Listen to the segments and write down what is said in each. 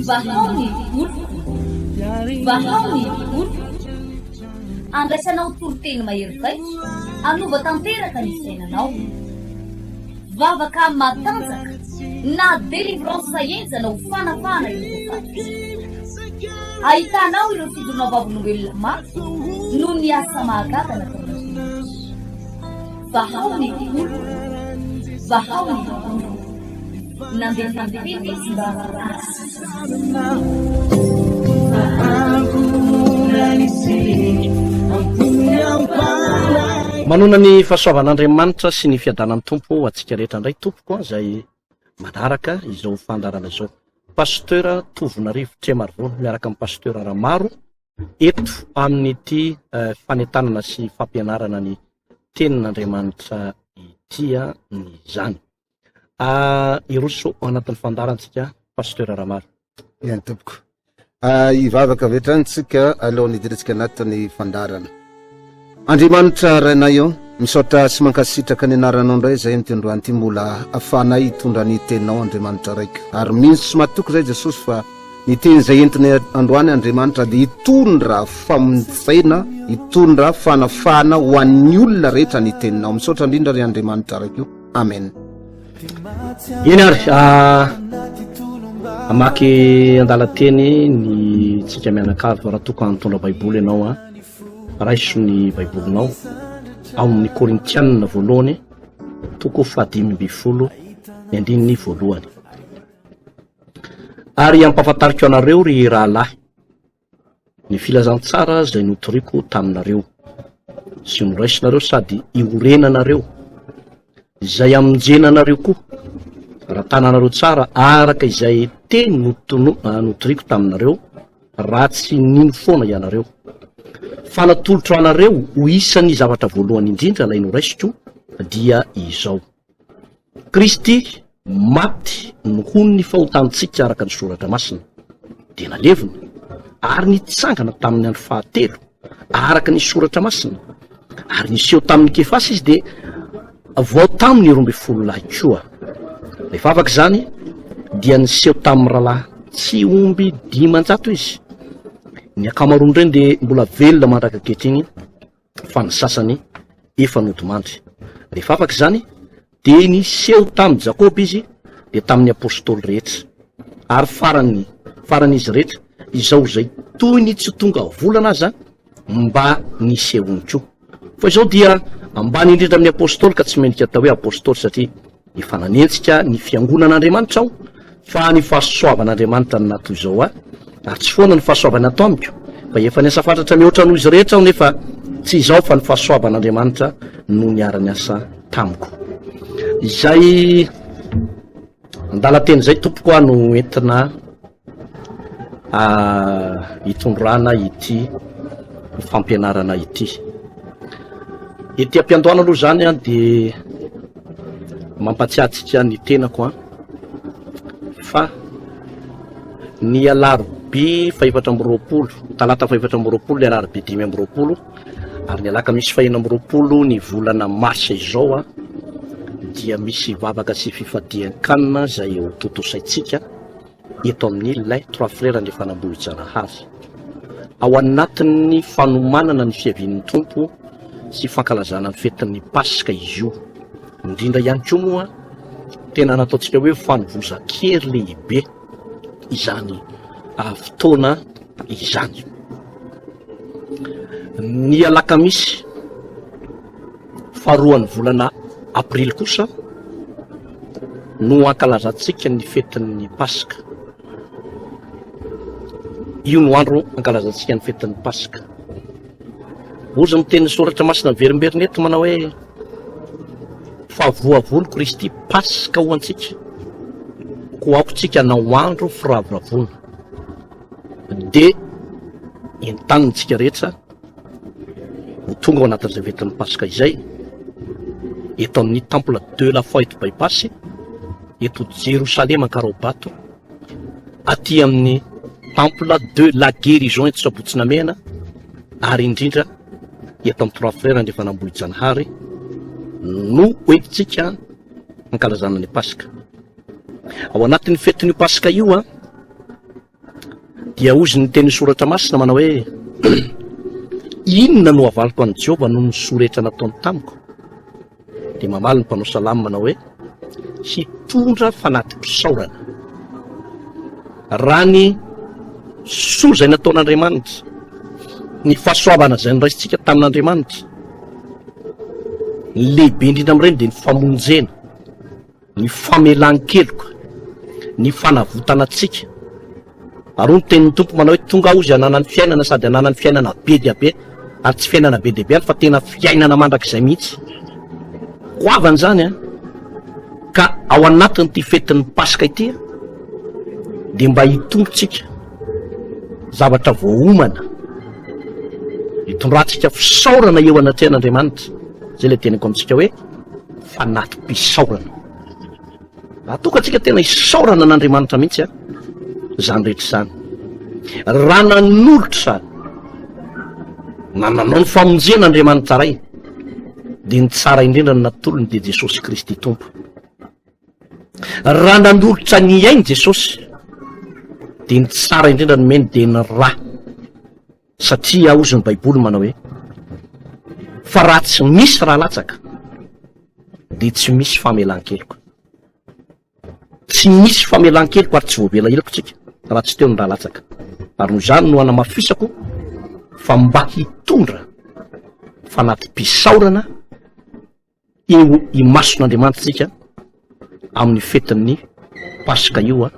Vahao ny oloko, vahao ny oloko. Andraisanao toriteny mahery vaika, hanova tanteraka ny fiainanao. Vavaka matanjaka na délivrance henjana ho fanafahana ireo voafatotra. Ahitanao ireo fijoroana vavolombelona mafy noho ny asa mahagaga nataon'Andriamanitra. Vahao ny oloko, vahao ny oloko. Nandefa ny teny izy mba hahasitrana. Manona ny fahasoavan'Andriamanitra sy ny fiadanan'ny Tompo ho antsika rehetra indray tompoko izay manaraka izao fandaharana izao. Pasteur Tovonarivo Tremarivola miaraka amin'ny Pasteur Ramaro eto amin'ity eh, fanentanana sy fampianarana ny tenin'Andriamanitra ity ny izany. Ah, hiroso ao anatin'ny fandaharantsika Pasteur Ramaro. Eny tompoko. Ah, hivavaka avy hatrany tsika alohan'ny hidirantsika anatin'ny fandaharana. Andriamanitra Rainay ô, misaotra sy mankasitraka ny anaranao indray izay amin'ity androany ity mbola afahanay hitondra ny teninao Andriamanitra Raiko. Ary mino sy matoky izay Jesosy fa ny teny izay entinay androany Andriamanitra dia hitondra famonjena, hitondra fanafahana ho an'ny olona rehetra ny teninao. Misaotra indrindra ry Andriamanitra Raiko. Amen. Eny ary, ah, hamaky andalan-teny ny tsika mianakavy raha toa ka nitondra baiboly ianao a. Raiso ny baibolinao ao amin'ny Korintianina voalohany toko fahadimy ambin'ny folo ny andininy voalohany. Ary ampahafantariko anareo ry rahalahy Ny filazantsara izay notoriko taminareo sy noraisinareo sady iorenanareo, izay amonjena anareo koa, raha tananareo tsara araka izay teny notoriko taminareo, raha tsy nino foana ianareo. Fa natolotro anareo ho isan'ny zavatra voalohany indrindra ilay noraisiko dia izao. Kristy maty nohon' ny fahotantsika araka ny Soratra Masina, dia nalevina, ary nitsangana tamin' ny andro fahatelo araka ny Soratra Masina, ary niseho tamin' i Kefasy izy, dia vao tamin' ny 12 lahy koa. Rehefa afaka izany, dia niseho tamin' ny rahalahy tsy omby 500 izy. Ny ankamaroan' ireny dia mbola velona mandraka ankehitriny. fa ny sasany efa nodimandry. Rehefa afaka izany, dia niseho tamin'i Jakoba izy, dia tamin'ny apostoly rehetra. Ary farany, faran'izy rehetra, izao izay toy ny tsy tonga volana aza mba nisehoany koa. Fa izao dia ambany indrindra amin'ny apostoly ka tsy mendrika atao hoe apostoly satria Efa nanenjika ny fiangonan'Andriamanitra aho, fa ny fahasoavan'Andriamanitra no nahatoy izao ahy, ary tsy foana ny fahasoavany ato amiko, fa efa niasa fatratra mihoatra noho izy rehetra aho, nefa tsy izaho fa ny fahasoavan'Andriamanitra no niara-niasa tamiko. Izay andalan-teny izay tompoko aho no entina hitondrana ity fampianarana ity. Ety am-piandohana aloha izany an dia mampatsiahy antsika ny tenako an fa ny alarobia faha-24, talata faha-24, ny alarobia 25 ary ny alakamisy faha-26 ny volana marsa izao an dia misy vavaka sy fifadian-kanina izay ho tontosaintsika eto amin'ny Les Trois Frères Andrefanambohijanahary. Ao anatin'ny fanomanana ny fiavian'ny Tompo sy fankalazana ny fetin'ny Paska izy io. Indrindra ihany koa moa tena nataontsika hoe fanovozan-kery lehibe izany fotoana izany. Ny alakamisy faharoan'ny volana aprily kosa no ankalazantsika ny fetin'ny Paska. Io no andro ankalazantsika ny fetin'ny Paska. Ozy ny tenin'ny soratra masina miverimberina eto manao hoe fa voavono Kristy Paska ho antsika, koa aoka tsika hanao andro firavoravoana. Dia entanina tsika rehetra ho tonga ao anatin'izay fetin'ny Paska izay eto amin'ny Temple de la Foi eto By-Pass, eto Jerosalema Ankaraobato, aty amin'ny Temple de la Guérison eto Sabotsy Namehana ary indrindra eto amin'ny Trois Frères Andrefanambohijanahary no hoentintsika hankalazana ny Paska. Ao anatin'ny fetin'io Paska io an, dia hozy ny tenin'ny soratra masina manao hoe inona no havaliko an'i Jehovah noho ny soa rehetra nataony tamiko? Dia mamaly ny mpanao salamo manao hoe hitondra fanati-pisaorana. Raha ny soa izay nataon'Andriamanitra, ny fahasoavana izay noraisintsika tamin'Andriamanitra, ny lehibe indrindra amin'ireny dia ny famonjena. ny famelan-keloka, ny fanavotana antsika. Ary hoy ny tenin'ny Tompo manao hoe, Tonga aho izy hananany fiainana sady hananany fiainana be dia be, ary tsy fiainana be dia be ihany fa tena fiainana mandrakizay mihitsy. Goavana izany an! Ka ao anatin'ity fetin'ny Paska ity dia mba hitombo-tsika zavatra voaomana, hitondrantsika fisaorana eo anatrehan'Andriamanitra. Izay ilay teniko amintsika hoe, Fanatim-pisaorana. Raha toa ka antsika tena isaorana an'Andriamanitra mihitsy a, izany rehetra izany. Raha nanolotra izany, na nanao ny famonjena Andriamanitra Ray, dia ny tsara indrindra no natolony dia Jesosy Kristy Tompo. Raha nanolotra ny ainy Jesosy, dia ny tsara indrindra nomeny dia ny ra. Satria hozy ny baiboly manao hoe fa raha tsy misy raha latsaka dia tsy misy famelan-keloka. Tsy misy famelan-keloka ary tsy voavela heloka tsika raha tsy teo ny raha latsaka. Ary noho izany no anamafisako fa mba hitondra fanati-pisaorana Eo imason'Andriamanitra isika amin'ny fetin'ny Paska io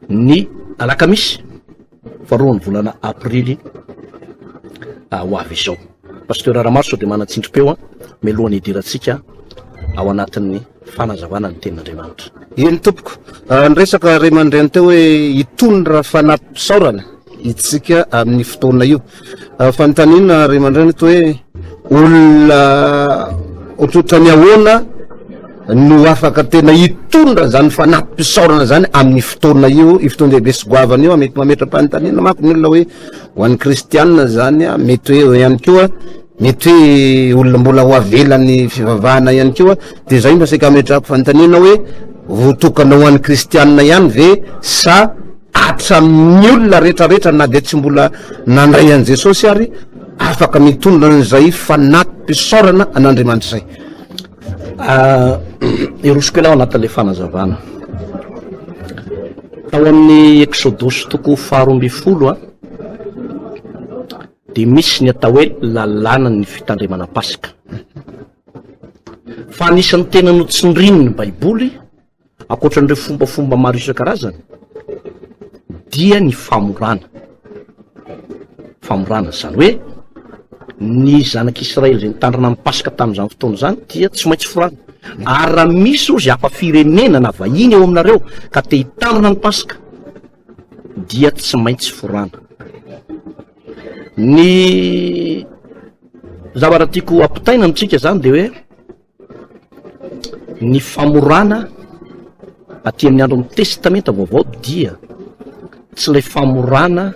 ny alakamisy faharoan'ny volana aprily ho avy izao. Pasteur Ramaro sao dia manan-tsindrim-peo mialohan'ny hidirantsika ao anatin'ny fanazavana ny tenin'Andriamanitra. Eny tompoko, niresaka ray aman-dreny teo hoe hitondra fanati-pisaorana itsika amin'ny fotoana io. Fanontaniana ray aman-dreny eto hoe olona ohatrohatran'ny ahoana no afaka tena hitondra zany fanati-pisaorana zany amin'ny fotoana io, io fotoan-dehibe sy goavana io, mety mametra-panontaniana manko ny olona hoe ho an'ny kristianina zany, mety hoe ihany koa mety hoe olona mbola ho avelan'ny fivavahana ihany koa, de zay mba saika ametrahako fanontaniana hoe voatokana ho an'ny kristianina ihany ve sa Hatramin'ny olona rehetrarehetra na dia tsy mbola nandray an'i Jesosy ary afaka mitondra an'izay fanati-pisaorana an'Andriamanitra izay. Ah, Hirosoko kely aho anatin'ilay fanazavana. Tao amin'ny Eksodosy toko 12 a, dia misy ny atao hoe lalànan'ny fitandremana Paska. Fa anisan'ny tena notsindrin'ny Baiboly Ankoatra an'ireo fombafomba maro isan-karazany dia ny famorana. Famorana izany hoe ny zanak'Israely izay nitandrina ny Paska tamin'izany fotoana izany dia tsy maintsy forana. Ary raha misy ozy hafa firenena na vahiny eo aminareo ka te hitandrina ny Paska dia tsy maintsy forana. Ny zavatra tiako ampitaina amintsika izany dia hoe Ny famorana aty amin'ny andron'ny Testamenta Vaovao dia tsy ilay famorana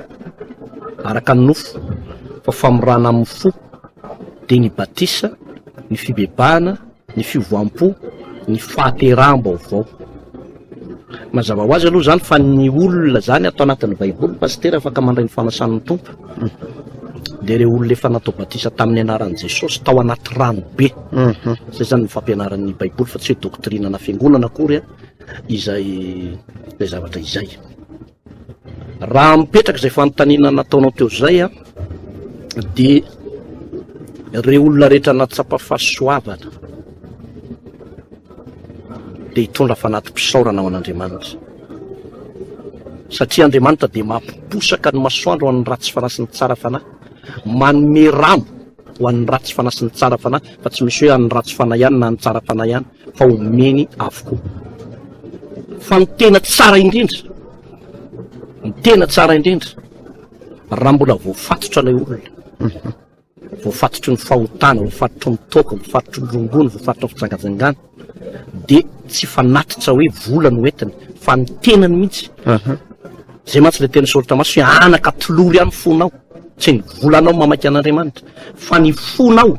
araka ny nofo fa famorana amin'ny fo, dia ny batisa, ny fibebahana, ny fiovam-po, ny fahateraham-baovao. Mazava ho azy aloha izany fa ny olona izany ato anatin'ny Baiboly, Pasitera, afaka mandray ny fanasan'ny Tompo, dia ireo olona efa natao batisa tamin'ny anaran'i Jesosy tao anaty rano be. Mhm. Izay izany ny fampianaran'ny Baiboly fa tsy hoe doctrine na fiangonana akory izay izay zavatra izay. Raha mipetraka izay fanontaniana nataonao teo izay a, dia ireo olona rehetra nahatsapa fahasoavana dia hitondra fanati-pisaorana ho an'Andriamanitra. Satria Andriamanitra dia mampiposaka ny masoandro ho an'ny ratsy fanahy sy ny tsara fanahy, manome rano ho an'ny ratsy fanahy sy ny tsara fanahy, fa tsy misy hoe an'ny ratsy fanahy ihany na ny tsara fanahy ihany, fa omeny avokoa. Fa ny tena tsara indrindra, ny tena tsara indrindra, raha mbola voafatotra ilay olona, voafatotry ny fahotana, voafatotry ny toaka, voafatotry ny rongony, voafatotry ny fijangajangana, dia tsy fanatitra hoe vola no entiny, fa ny tenany mihitsy. Izay mantsy ilay teny soratra masina hoe anaka tolory ahy ny fonao. Tsy ny volanao mamaky an'Andriamanitra, fa ny fonao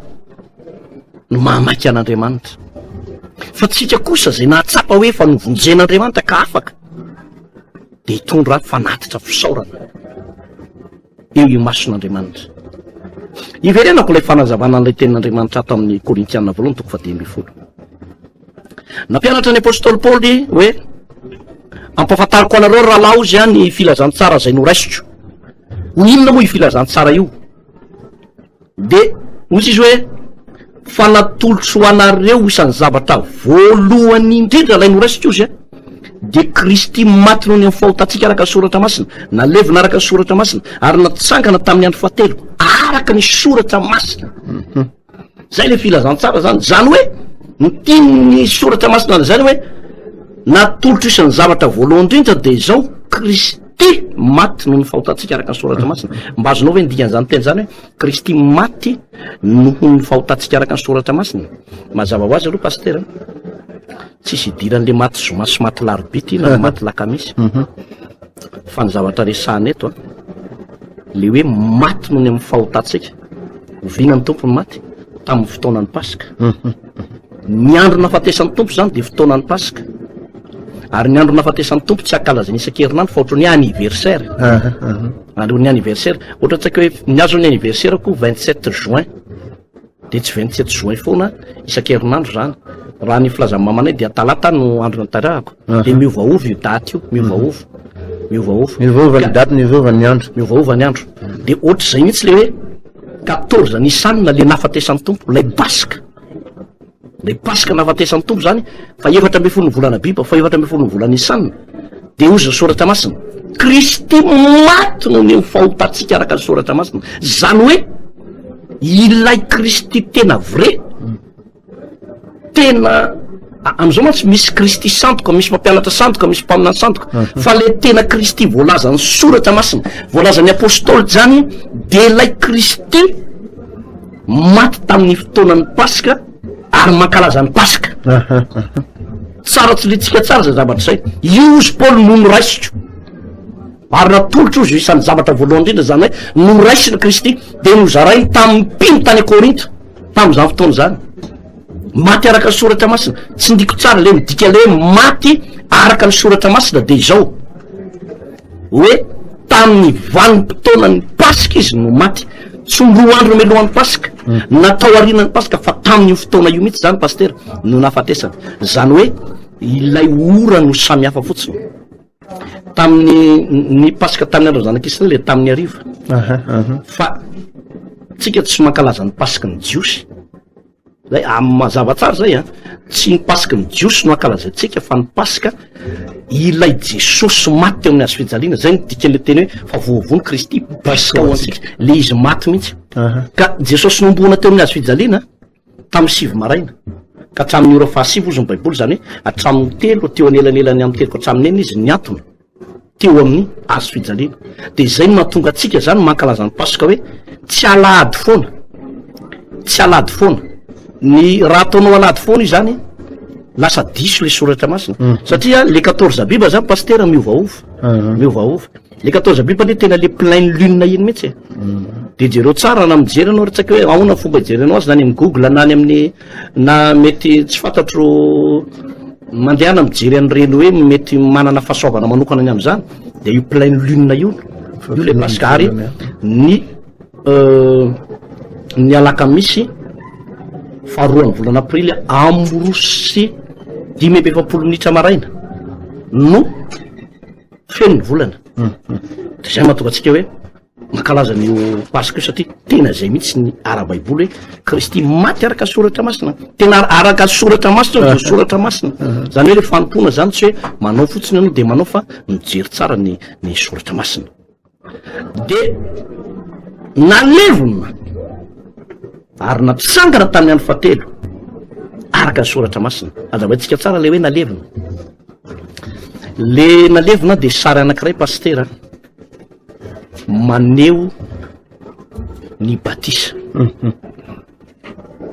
no mamaky an'Andriamanitra. Fa tsika kosa izay nahatsapa hoe efa novonjen'Andriamanitra ka afaka dia hitondra fanatitra fisaorana eo imason'Andriamanitra. Iverenako ilay fanazavana an'ilay tenin'Andriamanitra ato amin'ny Korintiana voalohany toko faha-15. Nampianatra ny apostoly Paoly hoe ampahafantariko anareo rahalahy ozy ny filazantsara izay noraisiko. Ho inona moa io filazantsara io? Dia hoy izy hoe, Fa natolotro ho anareo isan'ny zavatra voalohany indrindra ilay noraisiko ozy a, dia Kristy maty noho ny amin'ny fahotantsika araka ny Soratra Masina, nalevina araka ny Soratra Masina, ary natsangana tamin'ny andro fahatelo araka ny Soratra Masina. Zay le filazantsara zany, zany hoe ny tian'ny Soratra Masina lazaina hoe natolotro isan'ny zavatra voalohany indrindra dia izao, Kristy maty noho ny fahotantsika araka ny Soratra Masina. Mba azonao ve ny dikan'izany teny zany hoe Kristy maty noho ny fahotantsika araka ny Soratra Masina? Mazava ho azy aloha Pasitera, tsisy idiran'le maty zoma sy maty larobia ity na maty lakamisy. Fa ny zavatra resahana eto a, le hoe maty noho ny amin'ny fahotantsika. Oviana ny Tompo no maty? Tamin'ny fotoanan'ny Paska. Ny andro nahafatesan'ny Tompo izany dia fotoanan'ny Paska. Ary ny andro nahafatesan'ny Tompo tsy ankalazaina isan-kerinandro fa ohatran'ny hoe anniversaire. Andron'ny anniversaire. Ohatra antsika hoe ny azo ny anniversaire ko 27 juin. Dia tsy 27 juin foana isan-kerinandro izany. Raha ny filazan'ny mamanay dia talata no andro natarahako. Dia miovaova io daty io, miovaova. Miovaova. Miovaova ny daty, miovaova ny andro. Miovaova ny andro. Dia ohatr'izay mihitsy le hoe 14 Nisan le nahafatesan'ny Tompo, ilay Paska. Ilay Paska nahafatesan'ny Tompo zany, fa 14 ny volana Abiba, fa 14 ny volana Nisan. Dia hozy ny Soratra Masina, Kristy maty noho ny fahotantsika araka ny Soratra Masina. Zany hoe ilay Kristy tena vrai. Tena amin'izao mantsy misy Kristy sandoka, misy mpampianatra sandoka, misy mpaminany sandoka, mhm. fa le tena Kristy voalazan'ny soratra masina, voalazan'ny apôstôly zany de ilay Kristy maty tamin'ny fotoanan'ny Paska ary mankalaza ny Paska. Tsara tsindrintsika tsara zay zavatra zay. Io ozy Paoly no noraisiko. Ary natolotro ozy isan'ny zavatra voalohany indrindra zany hoe noraisiny Kristy de nozarainy tamin'ny mpino tany Korinto. Tamin'izany fotoana izany, maty araka ny soratra masina, tsindriko tsara le midika le hoe maty araka ny soratra masina dia izao, hoe tamin'ny vanim-potoanan'ny Paska izy no maty, tsy ho roa andro mialohan'ny Paska, na tao aorianan'ny Paska, fa tamin'io fotoana io mihitsy izany Pasitera no nahafatesana, izany hoe ilay ora no samihafa fotsiny. Tamin'ny ny Paska tamin'ny andron'ny zanak'Israely dia tamin'ny hariva. Fa tsika tsy mankalaza ny Paska ny Jiosy. Zay amin'ny mazava tsara zay a. Tsy ny Paska ny Jiosy no ankalazaintsika fa ny Paska ilay Jesosy maty teo amin'ny hazo fijaliana. Zay no dikan'ilay teny hoe fa voavono Kristy Paska ho antsika. Le izy maty mihitsy. Ka Jesosy nomboana teo amin'ny hazo fijaliana Tamin'ny sivy maraina ka hatramin'ny ora fahasivy hozy ny Baiboly, izany hoe hatramin'ny telo, teo anelanelan'ny amin'ny telo ka hatramin'ny enina izy niantona teo amin'ny hazo fijaliana. Dia izay no mahatonga antsika izany mankalaza ny Paska hoe tsy alahady foana, tsy alahady foana. Ny raha ataonao alahady foana io izany, lasa diso ilay soratra masina. Satria le 14 abiba zany pasitera miovaova, miovaova. Le 14 avril anie tena le pleine lune iny mihitsy e. De jereo tsara na mijery anao ry tsaky hoe ahoana fomba ijerenao azy na any amin'ny Google na any amin'ny na mety tsy fantatro mandehana mijery an'ireny hoe mety manana fahasoavana manokana ny amin'izany de io pleine lune io io le Paska ary ny euh, ny alakamisy faharoan'ny volana aprily amin'ny 2:45 minitra maraina no Feno ny volana. De zay mahatonga antsika hoe mankalaza an'io Paska io satria tena zay mihitsy ny ara-baiboly hoe Kristy maty araka ny soratra masina. Tena araka ny soratra masina io soratra masina. Zany hoe le fanompoana zany tsy hoe manao fotsiny ianao de manao fa mijery tsara ny ny soratra masina. De nalevina ary natsangana tamin'ny andro fahatelo araka ny soratra masina. Azavaintsika tsara le hoe nalevina. Le nalevina dia sary anankiray pasitera maneho ny batisa.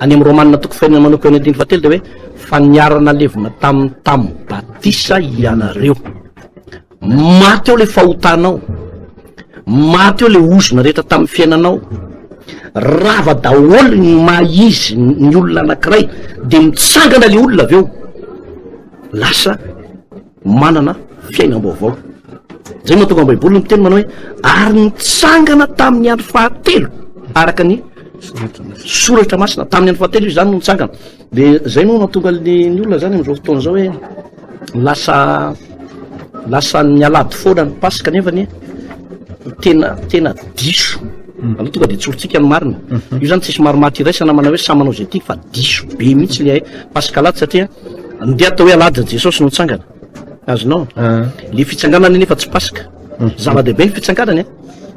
Any amin'ny Romanina toko fahenina manomboka eo amin'ny andininy fahatelo dia hoe fa niara-nalevina tamin'ny tamin'ny batisa ianareo. Maty eo le fahotanao, maty eo le ozona rehetra tamin'ny fiainanao, rava daholo ny maha izy ny olona anankiray, dia mitsangana le olona avy eo. lasa manana fiainam-baovao. Zay mahatonga ny Baiboly miteny manao hoe ary nitsangana tamin'ny andro fahatelo araka ny soratra masina. Tamin'ny andro fahatelo izy zany no nitsangana. De zay no nahatonga ny olona zany amin'izao fotoana izao hoe lasa lasa nialady foana ny Paska nefa ny tena tena diso. Mhm. Aloha tonga de tsorintsika ny marina. Mhm. Io zany tsisy marimaty iraisana manao hoe samy manao zay tiany fa diso be mihitsy le Paska alady satria ndeha atao hoe alady Jesosy no nitsangana. Azonao? Ah. Le fitsanganana nefa tsy Paska. Mhm. Zava-dehibe ny fitsanganana e.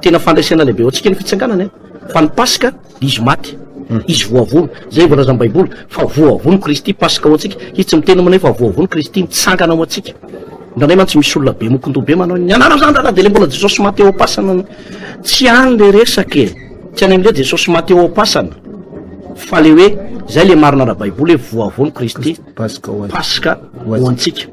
Tena fandresena lehibe ho antsika ny fitsanganana e. Fa ny Paska Izy maty, Izy voavono. Izay voalazan'ny Baiboly fa voavono Kristy, Paska ho antsika. Izy tsy miteny manao hoe fa voavono Kristy, nitsangana ho antsika. Indraindray mantsy misy olona be mokondoha be manao ny anareo zany rahalahy dia le mbola Jesosy maty eo am-pasana. Tsy any le resaka e. Tsy any amin'ilay Jesosy maty eo am-pasana. Fa le hoe zay le marina ara-baiboly hoe voavono Kristy, Paska ho antsika.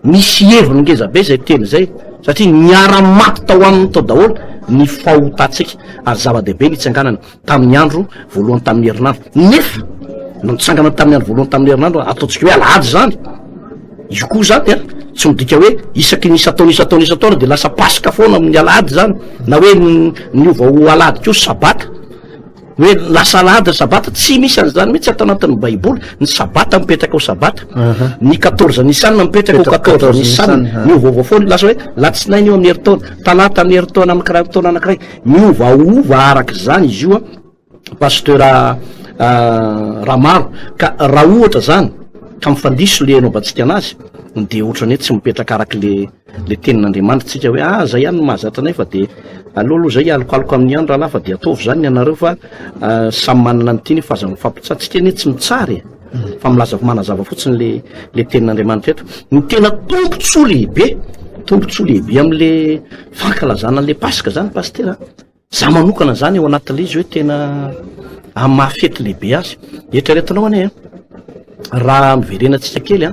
Misy heviny ngeza be izay teny izay satria niara-maty tao aminy tao daholo ny fahotantsika ary zava-dehibe ny nitsanganany tamin'ny andro voalohany tamin'ny herinandro. Nefa na nitsangana tamin'ny andro voalohany tamin'ny herinandro ataontsika hoe alahady izany, io koa izany a tsy midika hoe isaky ny isan-taona isan-taona isan-taona dia lasa paska foana amin'ny alahady izany na hoe niova ho alahady koa sabata. Hoe lasa alahady ny sabata, tsy misy an'izany mihitsy ato anatin'ny baiboly, ny sabata mipetraka ho sabata, ny quatorze nisan mipetraka ho quatorze nisan, miovaova foana, lasa hoe latsinainy io amin'ny herintaona, talata amin'ny herintaona amin'ny taona anankiray, miovaova araka izany izy io an, pasteur Ramaro, ka raha ohatra zany ka mifandiso le anaovantsika anazy de ohatran'ny hoe tsy mipetraka araka le le tenin'Andriamanitra tsika hoe ah zay ihany no mahazatra anay fa de aleo aloha zay hialokaloka amin'ny andro rahalahy fa de ataovy zany ny anareo fa ah, samy manana ny tiany fa aza mifampitsara tsika anie tsy mitsara e fa milaza manazava fotsiny le le tenin'Andriamanitra eto ny tena tombontsoa lehibe tombontsoa lehibe amin'le fankalazana an'le paska zany pastera Za manokana zany ao anatin'ilay izy hoe tena amin'ny maha fety lehibe azy. Eritreretinao anie a, raha miverenantsika kely a,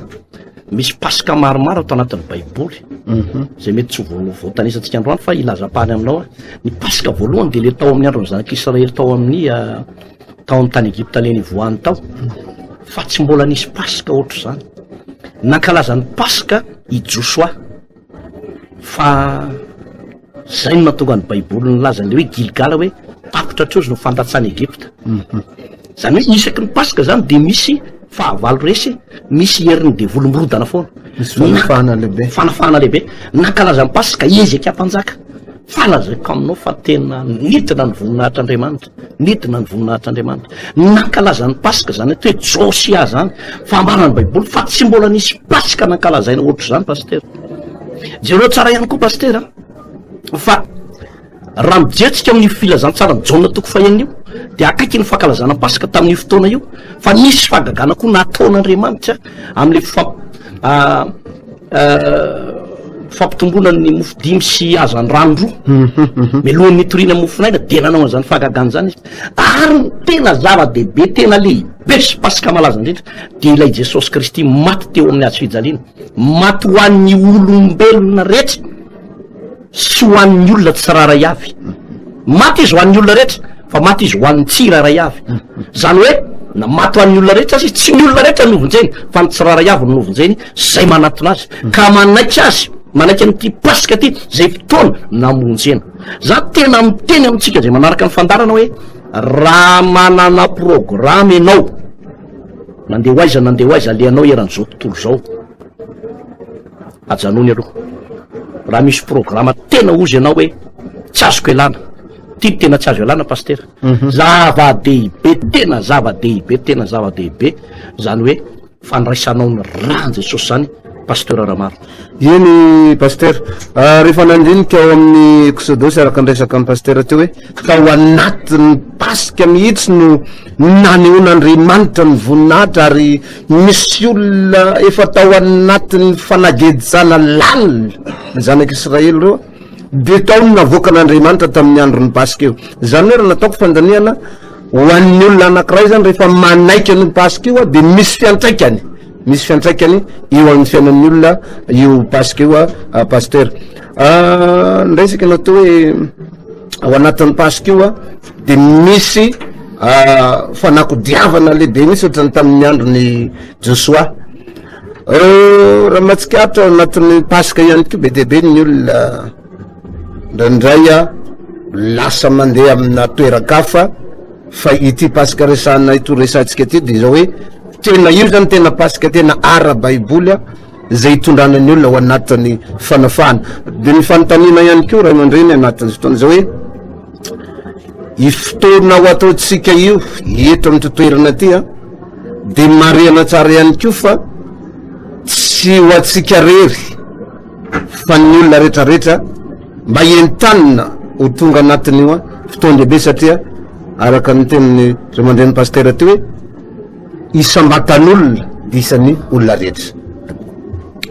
misy paska maromaro ato anatin'ny baiboly mhm. zay mety tsy ho voatanisantsika androany fa hilaza-pany aminao a. Ny paska voalohany dia le tao amin'ny andron'ny zanak'Israely tao amin'ny ah, tao amin'ny tany Egypta le nivoahany tao fa tsy mbola nisy paska ohatr'izany. Nankalaza ny paska i Josoa. Fa zay no nahatonga ny baiboly nilaza an'le hoe Gilgala hoe tapitra hatreo izy no fandatsan'i Egypta. Mhm. Zany hoe isaky ny Paska zany de misy fahavalo resy, misy herin'ny devoly mirodana foana. Misy fanafahana lehibe. Fanafahana lehibe. Nankalaza ny Paska Hezekia mpanjaka. Fa lazaiko aminao fa tena nidina ny voninahitr'Andriamanitra. Nidina ny voninahitr'Andriamanitra. Nankalaza ny Paska zany atao hoe Josia zany. Fa ambaran'ny Baiboly fa tsy mbola nisy Paska nankalazaina ohatr'izany Pasitera. Jereo tsara ihany koa Pasitera fa raha mijery amin'ny filazantsaran'i Jaona toko fahenina io dia akaiky ny fankalazana Paska tamin'io fotoana io fa nisy fahagagana koa nataon'Andriamanitra amin'ilay famp ah, fampitomboana ny mofo dimy sy hazandrano roa mialohan'ny nitoriana mofonaina dia nanao an'izany fahagagana izany izy ary ny tena zava-dehibe tena lehibe sy paska malaza indrindra dia ilay Jesosy Kristy maty teo amin'ny hazo fijaliana maty ho an'ny olombelona rehetra sy ho an'ny olona tsirairay avy. Maty izy ho an'ny olona rehetra, fa maty izy ho an'ny tsirairay avy. Izany hoe, na maty ho an'ny olona rehetra aza izy, tsy ny olona rehetra no novonjeny, fa ny tsirairay avy no novonjeny, izay manatona azy, ka manaiky azy, manaiky an'ity Paska ity, izay fotoana namonjena. Za tena miteny amintsika izay manaraka ny fandaharana hoe, raha manana programa ianao, nandeha ho aiza nandeha ho aiza alehanao eran'izao tontolo izao, Ajanony aloha. Raha misy programa tena ozy ianao hoe tsy azoko elana. Ty no tena tsy azo elana Pasitera. Mhm. Zava-dehibe, tena zava-dehibe, tena zava-dehibe zany hoe fandraisanao ny ràn'i Jesosy zany Pasteur Ramaro. Eny Pasteur, ah, rehefa nandinika ao amin'ny Exodosy araka ny resaka amin'ny Pasteur teo hoe tao anatin'ny Paska mihitsy no nanehoan'Andriamanitra ny voninahitra ary Misy olona efa tao anatin'ny fanagejana lalina ny zanak'Israely ireo dia tao no navoakan'Andriamanitra tamin'ny andron'ny Paska io. Izany hoe raha nataoko fandinihana ho an'ny olona anankiray izany rehefa manaiky an'io Paska io dia misy fiantraikany, misy fiantraikany eo amin'ny fiainan'ny olona io Paska io Pasteur. Niresaka ianao teo hoe ao anatin'ny Paska io dia misy fanakodiavana lehibe mihitsy ohatran'ny tamin'ny andron'i Josoa. Raha mahatsikaritra ao anatin'ny Paska ihany koa be dia be ny olona indraindray a lasa mandeha amina toeran-kafa fa ity Paska resahana ito resahantsika ity dia izao hoe tena io zany tena Paska tena ara-baiboly a izay hitondrana ny olona ao anatin'ny fanafahana. Dia ny fanontaniana ihany koa ray aman-dreny anatin'izao fotoana izao hoe Io fotoana ho ataontsika io eto amin'ity toerana ity an, dia marihana tsara ihany koa fa tsy ho antsika rery fa ny olona rehetrarehetra mba entanina ho tonga anatin'io an fotoan-dehibe satria araka ny tenin'ny ray aman-drenin'ny pasitera teo hoe isam-batan'olona dia isan'ny olona rehetra.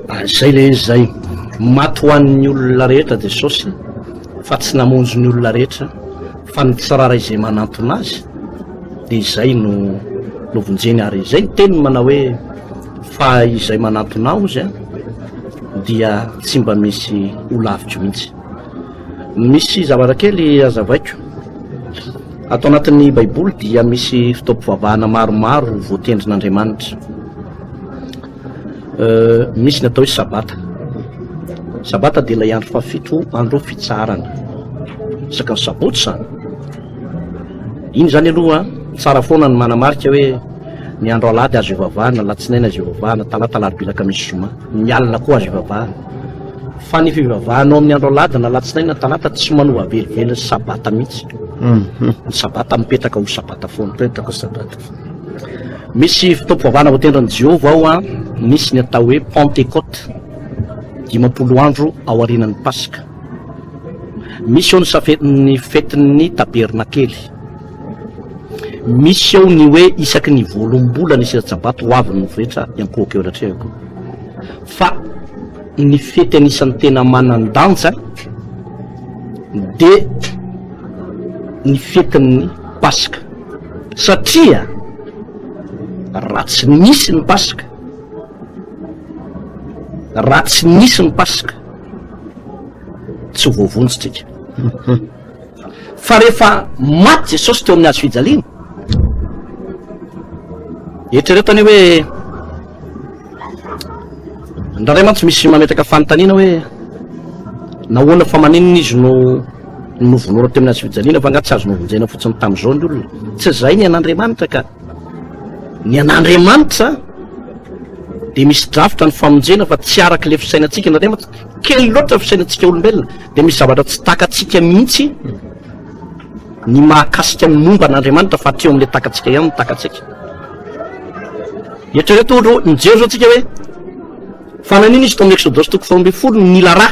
Ary izay ilay izy izay. Maty ho an'ny olona rehetra Jesosy fa tsy namonjy ny olona rehetra fa ny tsirairay izay manantona azy dia izay no novonjeny ary izay ny teniny manao hoe fa izay manantona ahy ozy dia tsy mba misy ho laviko mihitsy. Misy zavatra kely hazavaiko. Ato anatin'ny Baiboly dia misy fotoam-pivavahana maromaro voatendrin'Andriamanitra. Misy ny atao hoe sabata. Sabata dia ilay andro fahafito, andro fitsaharana. Isaky ny sabotsy izany. Iny izany aloha tsara foana ny manamarika hoe ny andro alahady azo ivavahana, alatsinainy azo ivavahana, talata, alarobia, alakamisy, zoma. Ny alina koa azo ivavahana. Fa ny fivavahanao amin'ny andro alahady na alatsinainy na talata tsy manova velively ny sabata mihitsy. Ny sabata mipetraka ho sabata foana. Mipetraka ho sabata foana. Misy fotoam-pivavahana voatendrin'i Jehovah ao an, misy ny atao hoe Pentekote, 50 andro aorianan'ny Paska. Misy ao ny safe- ny fetin'ny tabernakely. Misy ao ny hoe isaky ny voaloham-bolana isan-tsabato ho avy ny nofo rehetra hiankohoka eo anatrehako. Fa ny fety anisan'ny tena manan-danja dia ny fetin'ny Paska. Satria raha tsy nisy ny Paska, raha tsy nisy ny Paska, tsy ho voavonjy tsika. Fa rehefa maty Jesosy teo amin'ny hazo fijaliana, eritrereto anie hoe Indraindray mantsy misy mametraka fanontaniana hoe nahoana fa maninona izy no novonoina teo amin'ny hazo fijaliana fa angaha tsy azo novonjena fotsiny tamin'izao ny olona. Tsy izay ny an'Andriamanitra ka. Ny an'Andriamanitra dia misy drafitra ny famonjena fa tsy araka ilay fisainantsika. Indraindray mantsy kely loatra ny fisainantsika olombelona dia misy zavatra tsy takatsika mihitsy ny mahakasika ny momba an'Andriamanitra fa hatreo amin'ilay takatsika ihany no takatsika. Eritrereto ohatra hoe mijery zao tsika hoe fa nanina izy tao amin'ny Eksodosy toko faha-12 no nila rà.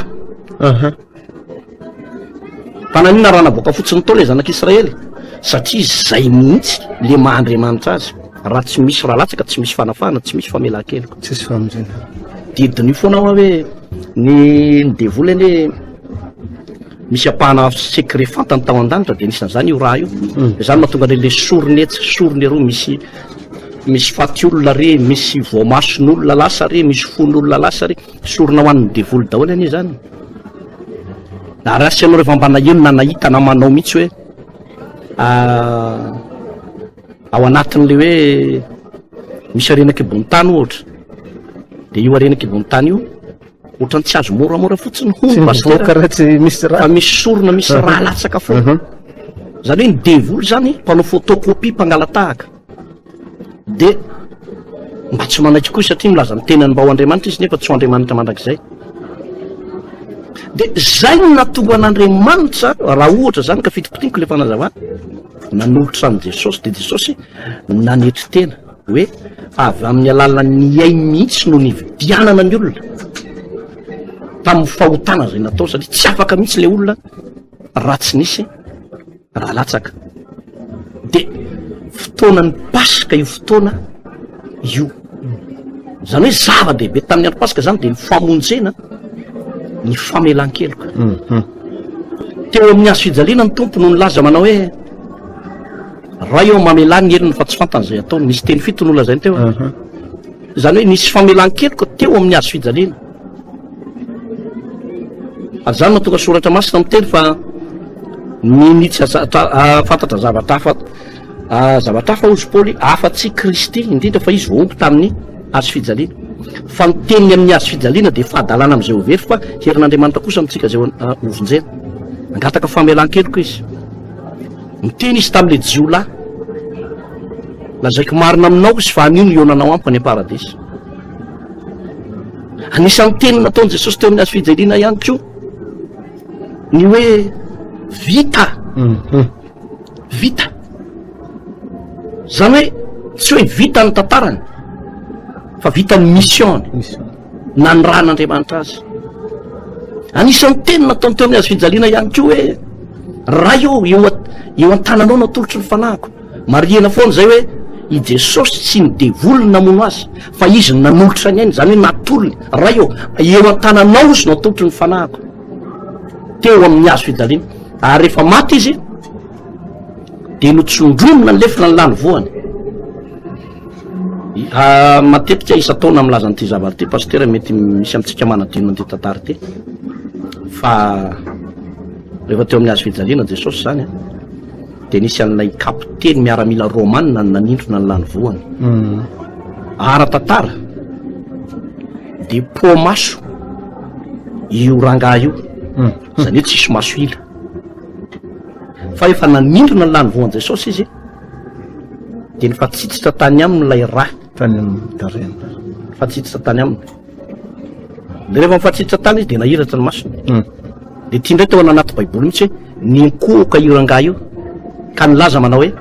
Fa nanina raha navoaka fotsiny tao ilay zanak'Israely? Satria izay mihitsy le maha Andriamanitra azy. Raha tsy misy rà latsaka, tsy misy fanafahana, tsy misy famelan-keloka. Tsisy famonjena. Dia diniho foana hoa hoe ny ny devoly anie Misy ampahana secret fantany tao an-danitra dia anisan'izany io raha io. Mm. Izany mahatonga an'ilay le sorona etsy, sorona eroa, misy misy faty olona re, misy voamason'olona lasa re, misy fon'olona lasa re. Sorona ho an'ny devoly daholo anie izany. Ary asa ianao rehefa mba naheno na nahita na manao mihitsy hoe ah, ao anatin'ilay hoe misy harena kibon'ny tany ohatra. Dia io harena kibon'ny tany io Ohatran'ny tsy azo moramora fotsiny hono Tsy pasitera. mivoaka raha tsy misy rà. Fa misy sorona, misy rà latsaka foana. Mhm. Zany hoe ny devoly zany mpanao photocopie, mpangala-tahaka. Dia mba tsy manaiky koa izy satria milaza ny tenany mba ho Andriamanitra izy nefa tsy ho Andriamanitra mandrakizay. Dia zay no nahatonga an'Andriamanitra, raha ohatra zany ka fitipitiniko ilay fanazavana, nanolotra an'i Jesosy, dia Jesosy nanetry tena. Hoe avy amin'ny alalan'ny ainy mihitsy no nividianana ny olona tamin'ny fahotana izay natao satria tsy afaka mihitsy ilay olona raha tsy nisy raha latsaka. Dia fotoanan'ny Paska io fotoana io. Izany hoe zava-dehibe tamin'ny andro Paska izany dia ny famonjena ny famelan-keloka. Mhm. Teo amin'ny hazo fijaliana ny Tompo no nilaza manao hoe Ray ô, mamelà ny helony fa tsy fantany izay ataony. Nisy teny fito nolazainy teo. Izany hoe nisy famelan-keloka teo amin'ny hazo fijaliana. Ary izany no tonga soratra masina miteny fa ny ny tsy fantatra zavatra hafa zavatra hafa hozy Paoly afa-tsy Kristy, indrindra fa izy voahombo tamin'ny hazo fijaliana. Fa ny teniny amin'ny hazo fijaliana dia fahadalana amin'izay ho very fa herin'Andriamanitra kosa amintsika izay hovonjena. Nangataka famelan-keloka izy. Niteny izy tamin'ilay jiolahy, Lazaiko marina aminao izy fa anio no hihaonanao amiko any am-paradisa. Anisan'ny teny nataon'i Jesosy teo amin'ny hazo fijaliana ihany koa ny hoe vita. Mhm. Vita. Zany hoe tsy hoe vita ny tantarany fa vita ny mission-ny. Nanirahan'Andriamanitra azy. Anisan'ny teny nataony teo amin'ny hazo fijaliana ihany koa hoe Ray ô, eo eo an-tananao no atolotro ny fanahiko. Marihina foana izay hoe i Jesosy tsy ny devoly no namono azy fa izy no nanolotra ny ainy, izany hoe natolony. Ray ô, eo an-tananao izy no atolotro ny fanahiko. Teo amin'ny hazo fijaliana. Ary rehefa maty izy dia notsondromina ny lefona ny lany voany. Ah, matetika isan-taona milaza an'ity zavatra ity pasitera, mety misy amintsika manadino an'ity tantara ity. Fa rehefa teo amin'ny hazo fijaliana Jesosy izany, dia nisy an'ilay kapiteny miaramila romana nanindrona ny lany voany. Mm. Ara-tantara dia po-maso io rangahy io. Mm. Izany hoe tsisy maso ila. Fa efa nanindrona ny lany voan'i Jesosy izy. Dia nifatsitsitra tany aminy ilay ra. Tany amin'ny tarehiny. Nifatsitsitra tany aminy. Dia rehefa nifatsitsitra tany izy dia nahiratra ny masony. Hmm. Dia ity indray tao anaty Baiboly mihitsy hoe ninkohoka io rangahy io ka nilaza manao hoe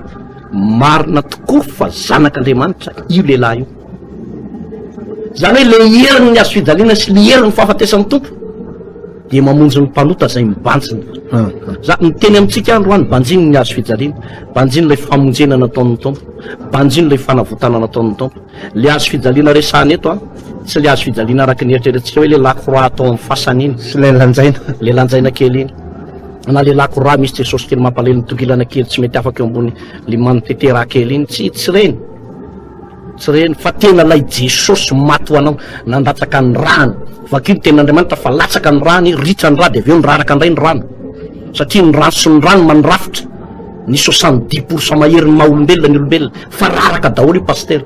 marina tokoa fa zanak'Andriamanitra io lehilahy io. Izany hoe le herin'ny hazo fijaliana sy le herin'ny fahafatesan'ny Tompo dia mamonjy ny mpanota izay mibanjina. Za miteny amintsika androany, banjino ny hazo fijaliana, banjino ilay famonjena nataon'ny Tompo, banjino ilay fanavotana nataon'ny Tompo. Le hazo fijaliana resahana eto an, tsy le hazo fijaliana araka ny eritreretintsika hoe le lakroa atao amin'ny fasana iny. Sy le lanjaina. Le lanjaina kely iny. Na le lakroa misy Jesosy kely mampalahelo mitongilana kely tsy mety afaka eo ambony le manotete raha kely iny. Tsy, tsy ireny. Tsy reny fa tena ilay Jesosy maty ho anao, nandatsaka ny rany. Vakio ny tenin'Andriamanitra fa latsaka ny rany, ritra ny ra dia avy eo niraraka indray ny rano. Satria ny rano sy ny rano mandrafitra ny 70 pour cent maherin'ny maha olombelona ny olombelona. Fa raraka daholo io pasitera.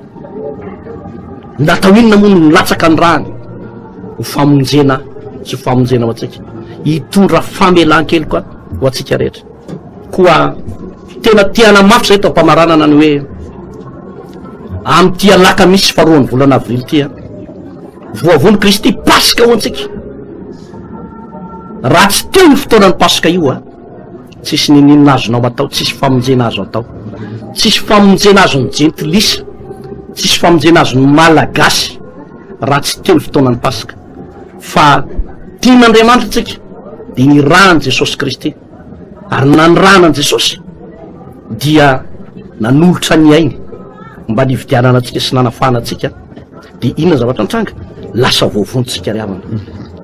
Natao inona moa no nilatsaka ny rany? Ho famonjena sy ho famonjena ho antsika. Hitondra famelan-keloka ho antsika rehetra. Koa tena te hanamafy izay eto am-pamaranana ny hoe amin'ity alakamisy faharoan'ny volana avrily ity a, voavono Kristy Paska ho antsika. Raha tsy teo io fotoanan'ny Paska io a, tsisy niniana azonao atao, tsisy famonjena azo atao, tsisy famonjena azon'ny jentilisa, tsisy famonjena azon'ny Malagasy raha tsy teo ny fotoanan'ny Paska. Fa tian'Andriamanitra tsika dia nirahan'i Jesosy Kristy. Ary nanirahana an'i Jesosy dia nanolotra ny ainy mba nividianana antsika sy nanafahana antsika, dia inona zavatra nitranga? Lasa voavonjy tsika ry havana.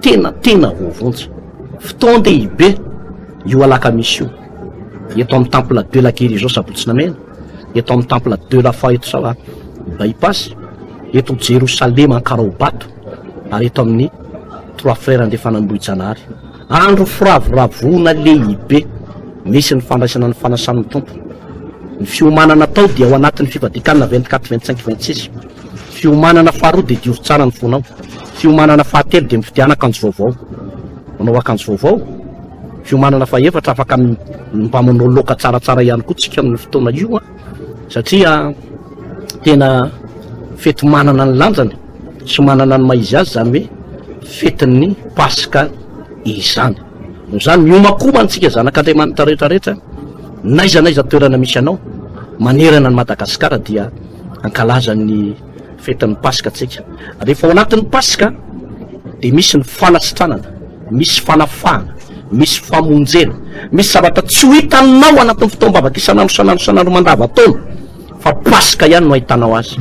Tena tena voavonjy. Fotoan-dehibe io alakamisy io. Eto amin'ny temple de la guérison Sabotsy Namehana, eto amin'ny temple de la foi eto Sava Bypass, eto Jerosalema Ankaraobato, ary eto amin'ny Trois Frères Andrefan'Ambohijanahary. Andro firavoravoana lehibe misy ny fandraisana ny fanasan'ny Tompo. Ny fiomanana atao dia ao anatin'ny fivadikanana 24, 25, 26. Fiomanana faharoa dia diovy tsara ny fonao. Fiomanana fahatelo dia mifidiana akanjo vaovao. Manao akanjo vaovao. Fiomanana fahefatra afaka mba manao laoka tsaratsara ihany koa tsika amin'ny fotoana io satria tena fety manana ny lanjany sy manana ny maha izy azy izany hoe fetin'ny Paska izany. Noho izany, miomakomana isika zanak'Andriamanitra rehetra rehetra, n'aiza n'aiza toerana misy anao, manerana an'i Madagasikara dia hankalaza ny fetin'ny Paska tsika. Rehefa ao anatin'ny Paska dia misy ny fanasitranana, misy fanafahana, misy famonjena, misy zavatra tsy ho hitanao anatin'ny fotoam-bavaka isan'andro isan'andro isan'andro mandavantaona. Fa Paska ihany no ahitanao azy.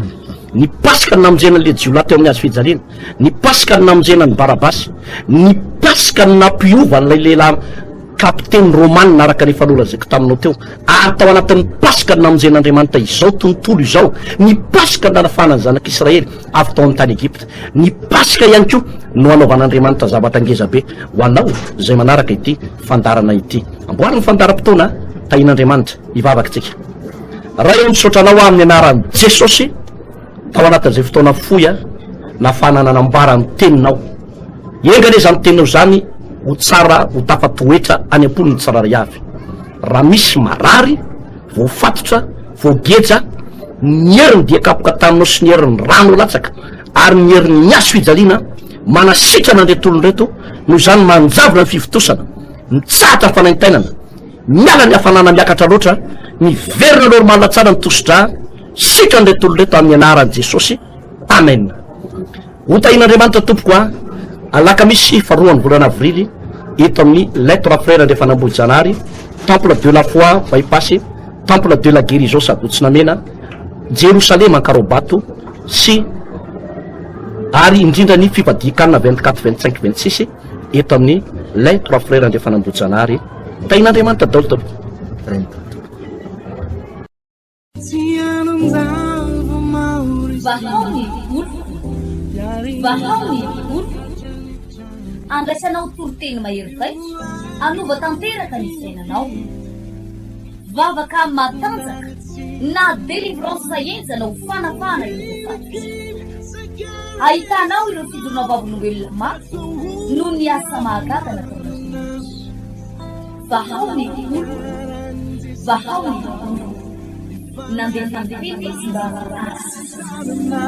Ny Paska no namonjena an'ilay jiolahy teo amin'ny hazo fijaliana. Ny Paska no namonjena an'i Barabasy. Ny Paska no nampiova an'ilay lehilahy kapiteny romanina araka ny efa nolazaiko taminao teo. Ary tao anatin'ny Paska no namonjen'Andriamanitra izao tontolo izao. Ny Paska no nanafahana ny zanak'Israely avy tao amin'ny tany Egypta. Ny Paska ihany koa no hanaovan'Andriamanitra zavatra ngezabe ho anao izay manaraka ity fandaharana ity. Amboary ny fandaharam-potoana, tahian'Andriamanitra. Hivavaka isika. Ray ô misaotra anao aho amin'ny anaran'i Jesosy tao anatin'izay fotoana fohy a. nahafahana nanambara ny teninao. Enga anie izany teninao izany ho tsara ho tafatoetra any am-pon'ny tsirairay avy. Raha misy marary, voafatotra, voageja, ny herin'ny dia kapoka taminao sy ny herin'ny rano latsaka ary ny herin'ny hazo fijaliana manasitrana an'ireto olona ireto, noho izany manjavona ny fivontosana, mitsahatra ny fanaintainana, miala ny hafanana miakatra loatra, miverina normal tsara ny tosi-drà, sitrana ireto olona ireto amin'ny anaran'i Jesosy, amen. Ho tahian'Andriamanitra tompoko a, alakamisy faharoan'ny volana avrily eto amin'ny Les Trois Frères Andrefan'Ambohijanahary, Temple de la Foi Bypass, Temple de la Guérison Sabotsy Namehana, Jerosalema Ankaraobato sy ary indrindra ny fivadian-kanina 24, 25, 26 eto amin'ny Les Trois Frères Andrefan'Ambohijanahary. Tahian'Andriamanitra daholo tompoko. Vahao ny oloko, vahao ny oloko. Andraisanao toriteny mahery vaika, hanova tanteraka ny fiainanao. Vavaka matanjaka na délivrance henjana ho fanafahana ireo voafatotra. Ahitanao ireo fijoroana vavolombelona mafy noho ny asa mahagaga nataon'Andriamanitra. Vahao ny oloko, vahao ny oloko. Nandefa ny teny izy mba hahasitrana.